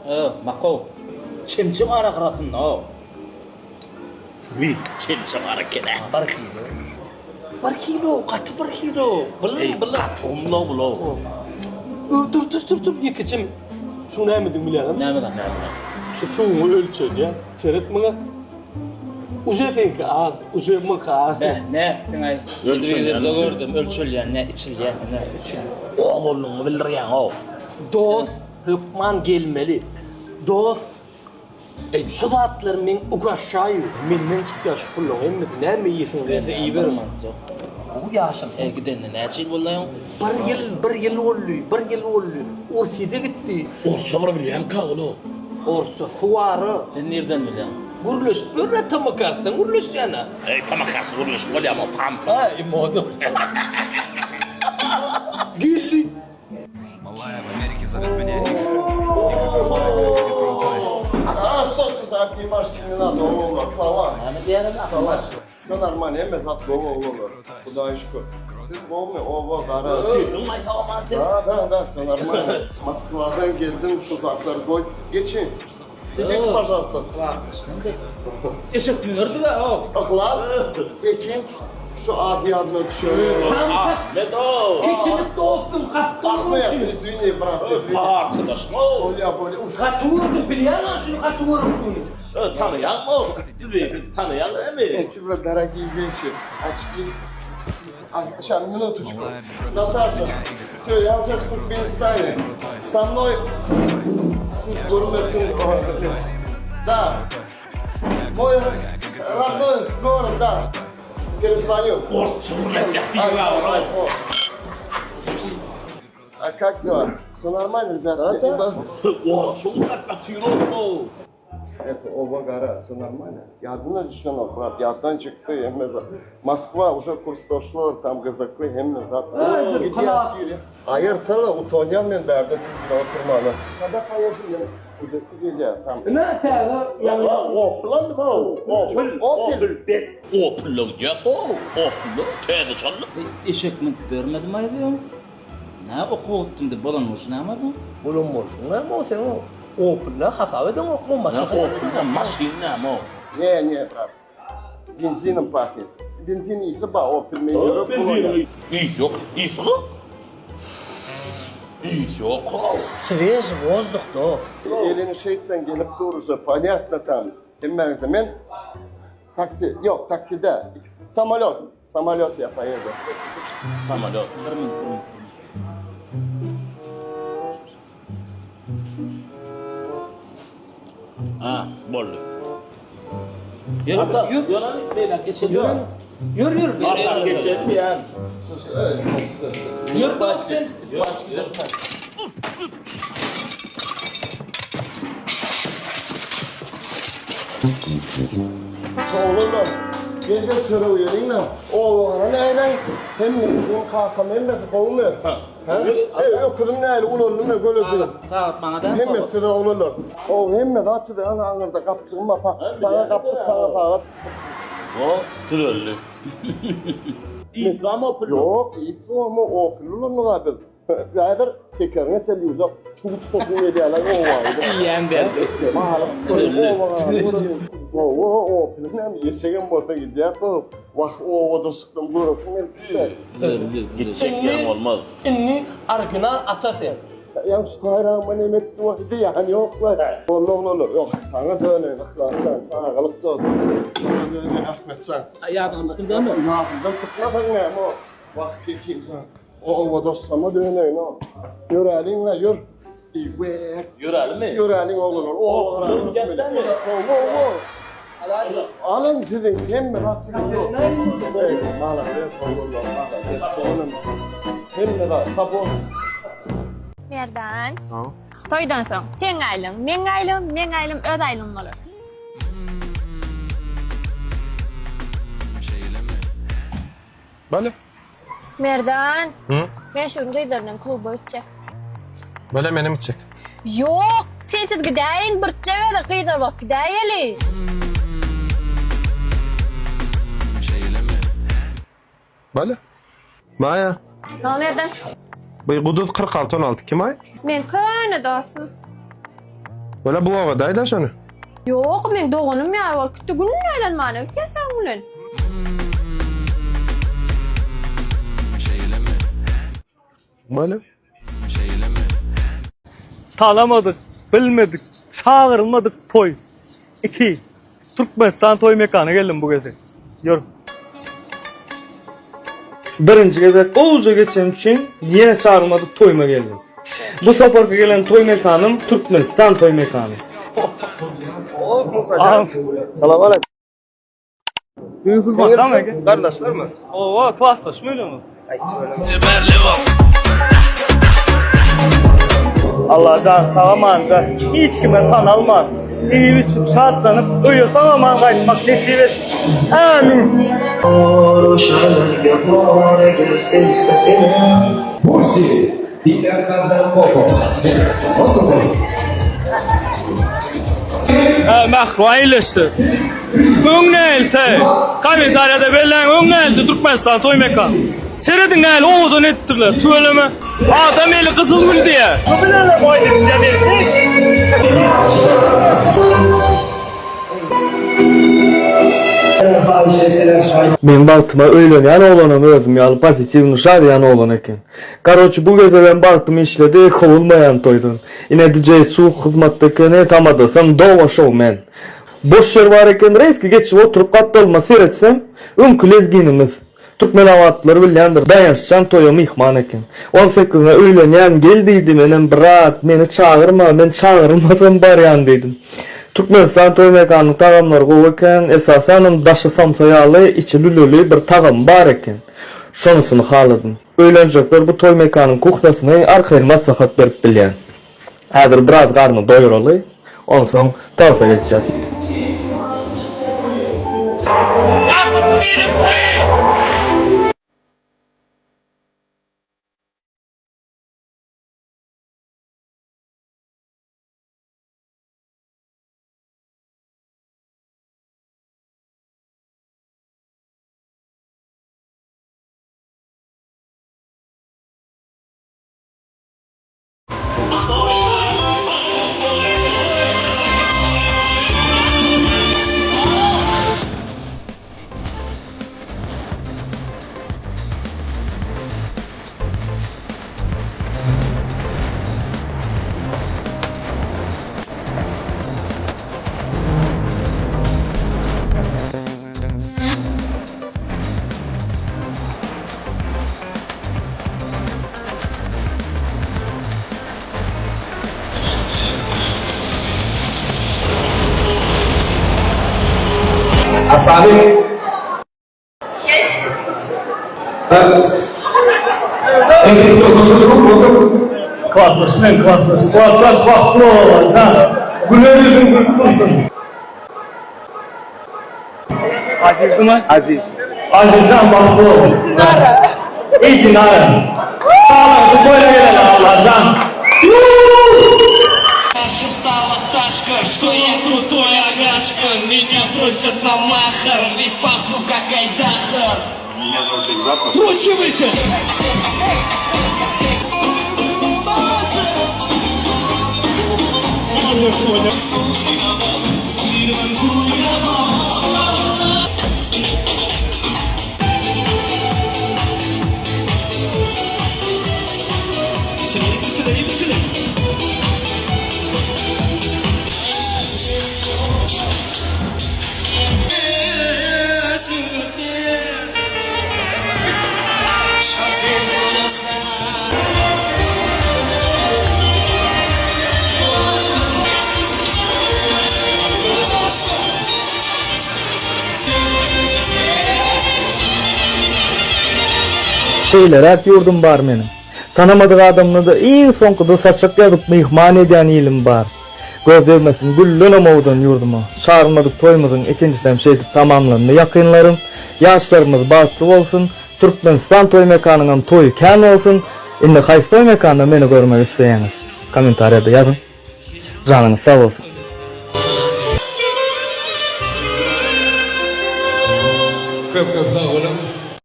Ö, Makow. Çemçe bar gyrasynda-ow. Wi, çemçe bar eken-ä. Bir kilo. Bir kilo, gaty bir kilo. Eý, gaty gumlaw bul-ow. Dur, dur, dur, dur, ýekejem. Şu nämedigini bilýäňizmi? Nämeden, nämeden? Şu suwuňy ölçelýär. Seret muňa. Uje seňki az, uje muňky az. Beh, nätdiň-aý? Telewizorda gördüm, ölçelýän, nä içilýän, nä içilýän. Ogullygyňy bildirýäň-ow. Dost hökman gelmeli. Dost Eý şu zatlar meň ugaşaýu menden çykýar şu pullaň hemmesi näme iýesiň gelse iýiberiň. Gowy ýaşarsyn. Eý gidenine näçe ýyl boldy aýoň? Bir ýyl bir ýyl boldy bir ýyl boldy Orsýede gitdi. Orsça bir bilýäňkä ol-a. Orsça suwara. Sen nirden bilýäň? Gürleşip görä Tamakasdan gürleşýänä. Eý Tamakasy gürleşip bolýamy o samsyk. Ha moda. Geldi. Näme diýýärin akyldaş? Geldiňmi sag-aman sen? Sidite pažalsta. Eşek münersiz-ä o. Yhlas, Ekin şu ady ýadyna düşer. Ahmet o. Kiçilik dostum gapdal Ahmet, izwini, brat, izwini. Partydaşmy o? Bolýa, bolýa. Uf. Gaty gördüm bilýän şuny gaty görüpdigini. Tanaýaňmy o? Bizi tanaýaň dämi? Эти, брат, дорогие вещи. Очки. Сейчас, минуточку. Наташа, все, я уже в Туркменистане. Со мной siz görmesin. Да. Мой родной город, да. Перезвоню. А как дела? Все нормально, ребята? Orsça gürläp ýatyr-ow. Это oba gara, все нормально. Ýadyna düşenok, brat, ýatdan çykdy, hemme zat. Moskwa, уже kursdaşlar, tam gyzykly, hemme zat. Gidýäs girýä. Aýyrsana, utanýan men bärde siz bilen oturmana. Kada poýedem, gidesi gelýär tam. Ine täze ýaňy. Opel-o, Opel, Opel bet. Opel-le gidýäs-ow, Opel-le, täze çaldyk. Eşek münüp bermedim-aý bu ýoň. Nä okuwa gitdim diýip bolan bolşy näme bu? Bolan bolşuň näme o seň o Opel-le hasap edeňokmy maşyn Nä Opel näme maşyn näme o? Ne ne brat. Benzinom pahnet. Benzin ysy bar Opel men ýörek ulanýan. Ys ýok. Ys ýok. Ys ýok. Sveži wozduh dos. Elini şeýtseň gelip dur uje ponýatno tam. Hemmäňizde men taksi ýok takside samolýot samolýot ýa poýedu. Samolýot. Bir minut bir minut. Ha, boldy. Ýör, Ata, ýör, ýör, beýläk geçelim. Ýör. Ýör, ýör, Ata geçelim diýen. Ýör, sen. Oglanlar, gel gel çörek iýeliň-le. Oba gara näleý? Hemmämiziň kakam hemmesi gowumy? Hä? Eý, öküzim nähili ulaldymy, gölejigim? Sagat maňa däl. Hemmesi size oglanlar. O hemme zat size, ana aňyrda gapjygym bar, saňa gapjyk, saňa sagat. O, düzeldi. Islam Opel. Ýok, Islam Opel ulandyk-a biz. Häzir tekeriňe çenli ýuwjak, suw tutasym gelýär-le oba. Iýen berdi. Balyk Oba, Opel näme, eşegem bolsa gidýär-de. Wah, obada çykdym, göresim gelip gitdi. Gitjek ýeriň bolmaz. Indi original ata sen. Ýa şu taýragyma neme etdi wah diýýän ýok-la. Boldy oglanlar, ýok, saňa döneýin Yhlasjan, çagalyk dostum. Saňa döneýin Ahmetjan. Ýadyňdan çykdy dämi? Ýadymdan çykmasaň näme o. Wah, Hekimjan. Oba dostuma döneýin-ow. Ýöräliň-le, ýör. Eýwek. Ýörälimi? Ýöräliň oglanlar. Oba garaň. Oba, oba. Alyň siziň hemme zat siziň. Eý, malades oglanlar, malades. Hemme zat sabon. Merdan. Toýdan soň seň aýlygyň, meň aýlygym, meň aýlygym öz aýlygym bolar. Bale. Merdan. Men şu gün gyzlar bilen kluba gitjek. Bale menem gitjek. Ýok, sensiz gidäýin, birje gezek gyzlar bolup gidäýeli. Bale. Maýa. Nä Merdan? Bu Guduz 46 16 kim aý? Meň köne dostum. Bale bu obadaýda şony. Ýok, meň doganym ýar bolup gitdi. Günde aýlanmana gitýär saň bilen. Bale. Tanamadyk, bilmedik, çagyrylmadyk toý. 2. Türkmenistan toý mekana geldim bu gezek. Ýör. Birinji gezek gowuja geçeni üçin ýene çagyrylmadyk toýuma geldim. Bu saparky gelen toý mekanym Türkmenistan toý mekany. Salam aleyküm. Gardaşlarmy? Owa, klasdaşmy öýlemi? Allajan sag amanca hiç kime tanalman, iýip içip şatlanyp öýe sag aman gaýtmak nesip etsin. Amin. Mähriban illeşdir. Öň nälte? Kommentariýada belläň öň nälte Türkmenistan toý mekan. Serediň näle owadan etdirler. Tüweleme. Adam eli gyzyl gül diýä. Meň bagtyma öýlenýän oglanam özüm ýaly pozitiwny şadyýan oglan eken. Karoçi bu gezegem bagtym işledi kowulmaýan toýdan. Ine DJ Suh hyzmatda ekeni tamadasam dowa şou men. Boş ýer bar eken reýski geçip oturyp gapdalyma seretsem öňki lezginimiz. Türkmenabatlylar bilýändir Daýançjan toýa myhman eken. On sekizine öýlenýän gel diýdi menem brat meni çagyrma men çagyrylmasam barýan diýdim. Türkmenistan toý mekanynyň tagamlary gowy eken esasanam daşy somsa ýaly içi lüleli bir tagamy bar eken. Şonusyny haladym. Öýlenjekler bu toý mekanyň kuhnýasyny arkaýyn maslahat berip bilýän. Häzir biraz garny doýuraly, onsoň tansa geçjek. Klasdaş men klasdaş. Klasdaş bagtly bol jan. Güler ýüzüň gülüp dursun. Azizmi? Aziz. Azizjan bagtly bol. Dinara. Ey Dinara. Sağ olun. Böyle gelen Allahcan. Что я крутой агашка, меня просят на махар, и пахну как айдахар. Меня зовут Бекзат. Ручки выше! Şeýleräk ýurdum bar meniň. Tanamadyk adamyna-da iň soňkuda saçak ýazyp myhman edýän ilim bar. Göz degmesin güllenem owadan ýurduma. Çagyrmadyk toýumyzyň ikinjisem şeýdip tamamlandy ýakynlarym. Ýaşlarymyz bagtly bolsun. Türkmenistan toý mekanyňam toýy kän bolsun. Indi haýsy toý mekanda meni görmek isleýäňiz? Kommentariýada ýazyň. Janyňyz sag bolsun. Köp köp sag.